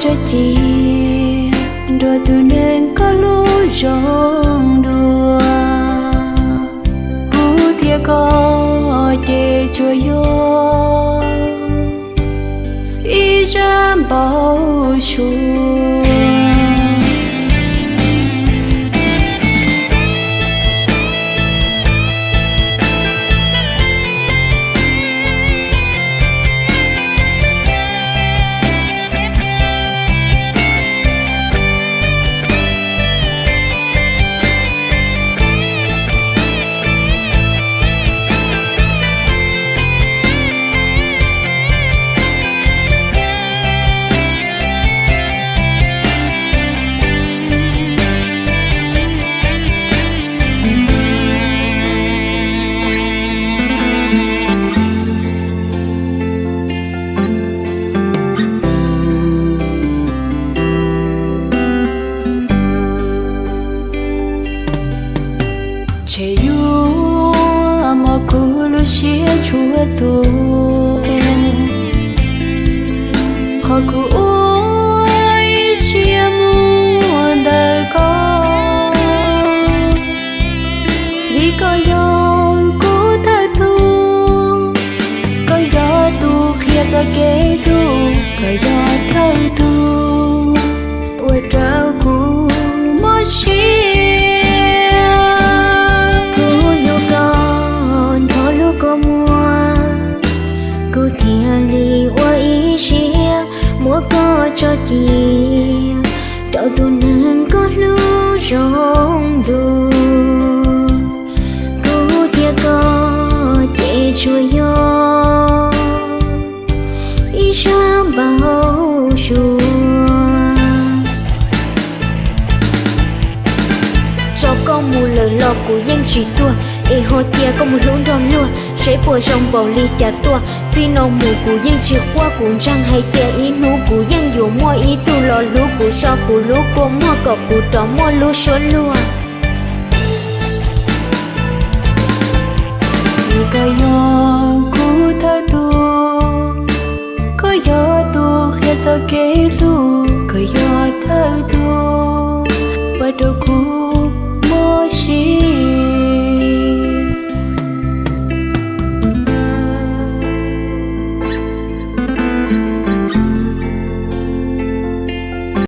Tso cia nrog tus neeg koj hlub zoo dua, kuv thiab koj ces tsuas yog ib zaj npau suav. Tshem yuav mos kuv lub siab tshua tus, qhov kuv ua ib siab muag ntawm koj. Vim koj yog kuv thawj tug, koj yog tus qhia txoj kev hlub, koj yog thawj tug ua rau kuv mob siab. Kuv hlub koj nrho lub kua muag, kuv thiaj li ua ib siab muab koj tso cia rau tus neeg koj hlub zoo dua. Kuv thiab koj ces tsuas yog ib zaj npau suav. Tso koj mus lawm los kuv yeej tsis tuag, es ho cia koj mus hlub nrog luag seb puas zoo npaum li cas tuaj. Txij no mus kuv yeej tsis quaj, kuv ntseeg hais tias ib hnub kuv yeej yuav muaj ib tug los hlub kuv, so kuv lub kua muag kom kuv rov muaj lub suab luag. Vim koj yog kuv thawj tug, koj yog tus qhia txoj kev hlub, koj yog thawj tug ua rau